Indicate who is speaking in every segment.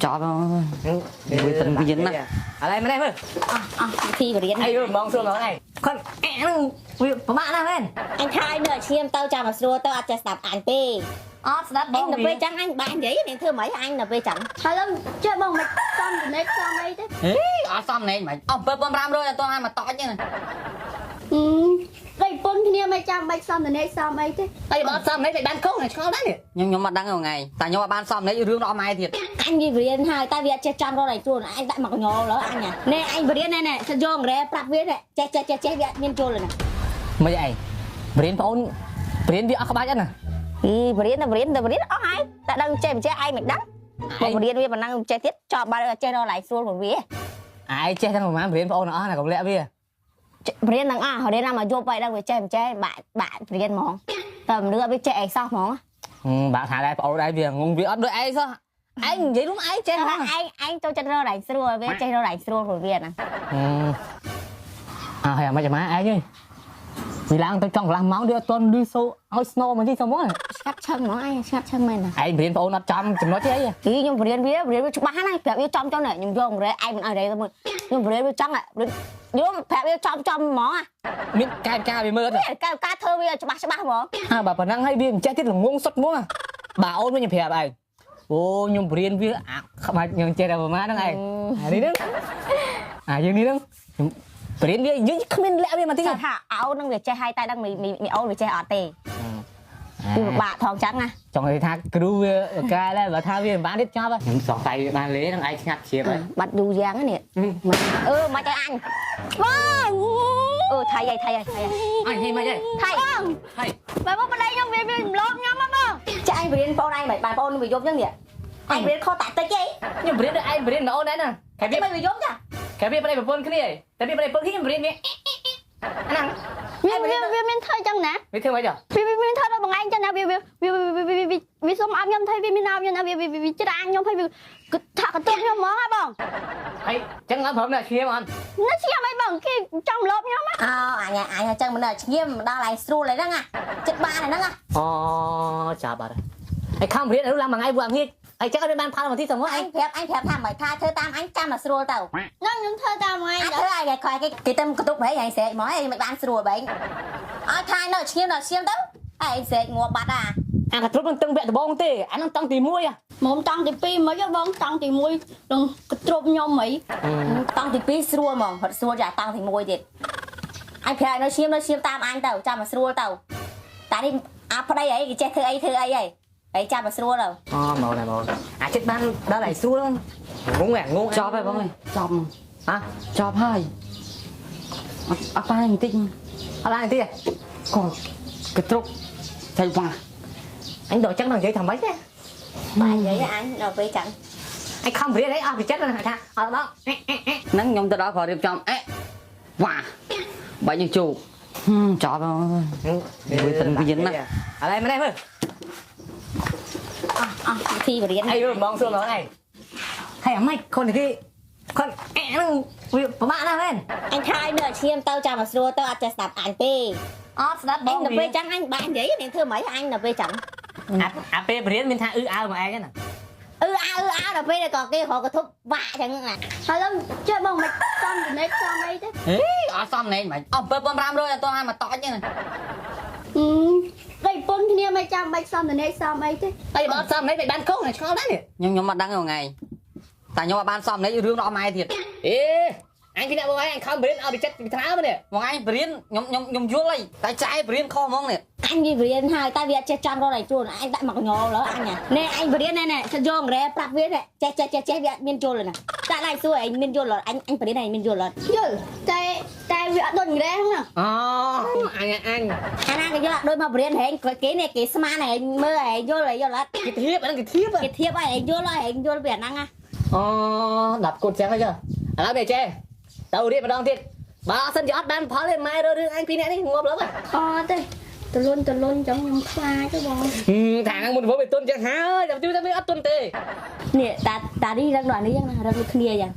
Speaker 1: ចប់ហើយវាតិនវៀនណា
Speaker 2: ឥឡូវម្នេះមើល
Speaker 3: អស់អស់វិធីបរៀន
Speaker 2: អីបងសួរមកឯងគាត់អែហ្នឹងវាពិបាកណាស់មែន
Speaker 3: អញថាឲ្យនៅឈាមទៅចាំមកស្រួលទៅអត់ចេះស្ដាប់អញទេ
Speaker 2: អត់ស្ដាប់បង
Speaker 3: អញដល់ពេលចឹងអញបាក់និយាយនាងធ្វើម៉េចអញដល់ពេលចឹង
Speaker 4: ហើយឡើងចេះបងមិនសំចំណេះសំអីទេ
Speaker 1: ហេអត់សមណែមិនអស់7500អត់ទាន់ឲ្យមកតចទេណា
Speaker 4: ដីពុនគ្នាមិនចាំបាច់សំចំណេះសំអីទេ
Speaker 2: អីបើអត់សមនេះមិនបានកូនឆ្ងល់ដែរនេះ
Speaker 1: ខ្ញុំអត់ដឹងថ្ងៃតែខ្ញុំអត់បានសមណែរឿងដល់ម៉ែទៀត
Speaker 3: អញវាបរៀនហើយតែវាអត់ចេះចាំរត់ឲ្យខ្លួនអញដាក់មកញោលើអញណែអញបរៀនណែណែសិនយករ៉ែប្រាប់វាចេះចេះចេះចេះវាអត់មានយល់ទេណា
Speaker 2: មិនអីបរៀនបងអូនបរៀនវាអស់ក្បាច់ហ្នឹងណា
Speaker 3: អីបរៀនតែបរៀនតែបរៀនអស់ហើយតែដឹងចេះមិនចេះឯងមិនដឹងបើបរៀនវាប៉ុណ្ណឹងចេះទៀតចប់បាត់ចេះរកឡៃស្រួលរបស់វា
Speaker 2: ឯងចេះទាំងប្រហែលបរៀនបងអូនអស់ណាកុំលាក់វា
Speaker 3: បរៀនទាំងអស់រៀនណាមកយប់ឲ្យដឹងវាចេះមិនចេះបាក់បាក់រៀនហ្មងតែមិនលឺវាចេះអីសោះហ្មង
Speaker 2: បាក់ថាដែរបងអូនដែរវាងងវាអត់ដូចឯងសោះឯងនិយាយរួមឯងចេះ
Speaker 3: តែ
Speaker 2: ហ្មង
Speaker 3: ឯងឯងចូលចិត្តរកឡៃស្រួលវាចេះរកឡៃស្រួលរបស់វាណា
Speaker 2: អើហើយអាម៉េចអាម៉ាឯងអើយវាឡើងទៅចង់កន្លះម៉ោងវាអត់ទាន់លឺសូឲ្យស្នោមកទីសមមក
Speaker 3: ស្ងាត់ឈឹងហ្មងឯងស្ងាត់ឈឹងមែនណា
Speaker 2: ឯងបរៀនបងអូនអត់ចំចំណុចទេអី
Speaker 3: អីខ្ញុំបរៀនវាបរៀនវាច្បាស់ណាស់ប្រាប់វាចំចំនេះខ្ញុំយករ៉េឯងមិនឲ្យរ៉េទៅមើលខ្ញុំបរៀនវាចង់ខ្ញុំប្រាប់វាចំចំហ្មង
Speaker 2: មានកែការវាមើលទៅ
Speaker 3: កែការធ្វើវាច្បាស់ច្បាស់ហ្មង
Speaker 2: អើបើប៉ុណ្ណឹងហើយវាមិនចេះទៀតល្ងងសុតហ្មងបើអូនវិញខ្ញុំប្រាប់ឯងអូខ្ញុំបរៀនវាអាក្បាច់ខ្ញុំចេះតែប្រហែលហ្នឹងឯងអានេះហ្នឹងអាយើងនេះហ្នឹងខ្ញុំបរៀនវាយើងគ្មានលាក់វាមកតិច
Speaker 3: ថាថាអូននឹងវាចេះហើយតែដឹងមីមីអូនវាចេះអត់ទេវាពិបាកថងចឹងណា
Speaker 2: ចង់និយាយថាគ្រូវាកែដែរបើថាវាមិនបានទៀតចប់ហើយខ្ញុំសង្ស័យវាបានលេហ្នឹងឯងស្ងាត់ជ្រាបហើយ
Speaker 3: បាត់យូរយ៉ាងនេះអឺមកឲ្យអញ
Speaker 4: បង
Speaker 3: អឺថៃហើយថៃហើយថៃ
Speaker 2: អញហីមិនហី
Speaker 3: ថៃ
Speaker 4: បង
Speaker 2: ហី
Speaker 4: បើមកប្តីខ្ញុំវាវារំលោភខ្ញុំហ៎បង
Speaker 3: ចាអញបរៀនបងឯងមិនបានបងវាយប់ចឹងនេះអញបរៀនខុសតាតិចទេ
Speaker 2: ខ្ញុំបរៀនដូចឯងបរៀនអូនដែរណាខែវា
Speaker 3: មិនវាយប់ចា
Speaker 2: ខែវាប្តីប្រពន្ធគ្នាតែវាប្តីប្រពន្ធគ្នាខ្ញុំបរៀនវាហ្នឹង
Speaker 4: វាវាវាមានធ្វើចឹងណា
Speaker 2: វាធ្វើម៉េចចុះ
Speaker 4: វាវាមានធ្វើដល់បងឯងចឹងណាវាវាវាវាវាសុំអោបខ្ញុំធ្វើវាមានអោបខ្ញុំណាវាវាវាច្រានខ្ញុំហើយវាថាកន្ទប់ខ្ញុំហ្មងហ៎បង
Speaker 2: ហើយចឹងអត់ព្រមអ្នកឈាមអត់
Speaker 4: នៅឈាមអីបងគេចង់រំលោភខ្ញុំហ៎
Speaker 3: អោអញអញចឹងមិនដល់ឈ្ងៀមដល់ឯងស្រួលហើយហ្នឹងចិត្តបានហើយហ្នឹង
Speaker 2: អូចាប់បាត់ហើយខំរៀនឡើងមួយថ្ងៃពួកងាយហើយចឹងអត់បានផលមកទីសម
Speaker 3: អញប្រាប់អញប្រាប់ថាមិនថាធ្វើតាមអញចាំមកស្រួលទៅ
Speaker 4: ហ្នឹងខ្ញុំធ្វើតាមឯង
Speaker 3: អញធ្វើឲ្យគេខគេគេទៅកន្ទប់ហីឯងស្រែកមកឯងមិនបានស្រួលបែងឲ្យថានៅឈ្ងៀមដល់ឈ្ងៀមទៅឯងស្រែកងាប់បាត់អា
Speaker 2: អាកទ្រុបនឹងតឹងវគ្គដំបងទេអានឹងតង់ទី1ហ៎
Speaker 4: មុំតង់ទី2មិនហ៎បងតង់ទី1នឹងកទ្រប់ខ្ញុំហី
Speaker 3: តង់ទី2ស្រួលហ្មងរត់ស្រួលចាតង់ទី1ទៀតអញប្រាប់នៅឈាមនៅឈាមតាមអញទៅចាំមកស្រួលទៅតែនេះអាប្តីអីគេចេះធ្វើអីធ្វើអីហីហើយចាំមកស្រួលទៅ
Speaker 2: អូមកដែរមកអាចិត្តបានដល់ឲ្យស្រួលងងងង
Speaker 1: ចប់ហើយបងអើយចប់
Speaker 2: ហ៎
Speaker 1: ចប់ហើយអត់អត់បានបន្តិច
Speaker 2: អត់បានទេ
Speaker 1: ក៏កទ្រុកចៃវ៉ា
Speaker 2: អញដល់ចឹងដល់និយាយថាម៉េចទេ
Speaker 3: បាទនិយាយអញដល់ពេលចឹង
Speaker 2: អញខំរៀនអីអស់ពីចិត្តថាអត់ដល់
Speaker 1: ហ្នឹងខ្ញុំទៅដល់ក៏រៀបចំអេវ៉ាបាច់យើងជោគចប់ហើយវាតិនវៀនណា
Speaker 2: ឥឡូវម្នេះមើល
Speaker 3: អស់អស់វិធីបរៀន
Speaker 2: អីបងសួរមកឯងហើយអាម៉េចคนគេคนអែហ្នឹងវាពិបាកណាស់មែន
Speaker 3: អញថាឲ្យនៅឈាមទៅចាំមកស្រួលទៅអត់ចេះស្ដាប់អញទេ
Speaker 2: អត់ស្ដាប់ប
Speaker 3: អ
Speaker 2: ង
Speaker 3: ញដល់ពេលចឹងអញបាក់និយាយនាងធ្វើម៉េចអញដល់ពេលចឹង
Speaker 2: អាអាពេលបរៀនមានថាអ៊ឺអើមកឯងណា
Speaker 3: អឺអើអើដល់ពេលក៏គេរកកធប់វាក់ចឹងណា
Speaker 4: ហើយឡើងចេះបងមិនសំចំណេះសំអីទេ
Speaker 1: ហេអត់សមណែមិនអស់7500អត់ទាន់ឲ្យមកតចទេណា
Speaker 4: ដីពុនគ្នាមិនចាំបាច់សំចំណេះសំអីទេ
Speaker 2: អីបើអត់សមនេះមិនបានកូនឆ្ងល់ដែរនេះ
Speaker 1: ខ្ញុំអត់ដឹងថ្ងៃតែខ្ញុំអត់បានសមណែរឿងដល់ម៉ែទៀត
Speaker 2: អេអញពីអ្នកបងឯងអញខំបរៀនអត់ពីចិត្តពីថ្លើមនេះ
Speaker 1: បងឯងបរៀនខ្ញុំខ្ញុំខ្ញុំយល់ហើយតែចែបរៀនខុសហ្មងនេះ
Speaker 3: អញវាបរៀនហើយតែវាអត់ចេះចាំរត់ឲ្យខ្លួនអញដាក់មកញោលើអញណែអញបរៀនណែណែសិនយករ៉ែប្រាប់វាចេះចេះចេះចេះវាអត់មានយល់ទេណាតែឡៃសួរឯងមានយល់អត់អញអញបរៀនឯងមានយល់អត់
Speaker 4: យល់តែតែវាអត់ដូចរែហ្នឹងណា
Speaker 2: អូអញអញ
Speaker 3: អាណាគេយល់អត់ដូចមកបរៀនហែងគេនេះគេស្មានហែងមើលហែងយល់ហែងយល់អត់
Speaker 2: គេធៀបអាហ្នឹងគេធៀប
Speaker 3: គេធៀបឲ្យហែងយល់ឲ្យហែងយល់ពីអាហ្នឹងណា
Speaker 2: អូដាប់គត់ចឹងហើយចុះឥឡូវវាចេះទៅរៀនម្ដងទៀតបើអត់សិនជាអត់បានផលទេម៉ែរើរឿងអញពីរនាក់នេះងាប់លើហ
Speaker 4: អត់ទេទលុនទលុនចឹងខ្ញុំខ្លាចទេបង
Speaker 2: ថាហ្នឹងមុនវាទុនចឹងហើយតែទីតែវាអត់ទុនទេ
Speaker 3: នេះតាតានេះរឹងដល់នេះចឹងណារឹងដូចគ្នាចឹង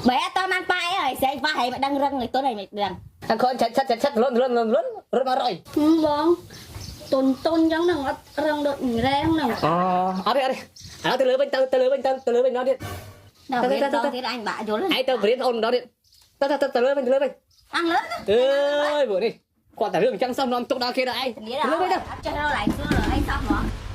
Speaker 3: បែអត់តបានប៉ែហើយស្រែកប៉ះហែងមិនដឹងរឹងឲ្យទុនហែងមិនដឹង
Speaker 2: អញខនឆាត់ឆាត់ឆាត់លុនលុនលុនលុនរត់មករយ
Speaker 4: បង តុនតុនអញ្ចឹងហ្នឹងអត់រឹងដូចរែងហ្នឹង
Speaker 2: អូអត់ទេអត់ទេឥឡូវទៅលើវិញទៅទៅលើវិញទៅទៅលើវិញម្ដងទៀត
Speaker 3: ដល់រៀនដល់ទៀតអញបាក់យល់
Speaker 2: ឯងទៅបរៀនអូនម្ដងទៀតទៅទៅទៅលើវិញទៅលើវិញ
Speaker 3: អញលើ
Speaker 2: អើយពួកនេះគាត់តែរឿងអញ្ចឹងសោះនាំទុកដល់គេដល់ឯង
Speaker 3: ធានាដល់អត់ចេះរកឡៃស្រួលអីសោះហ្មង។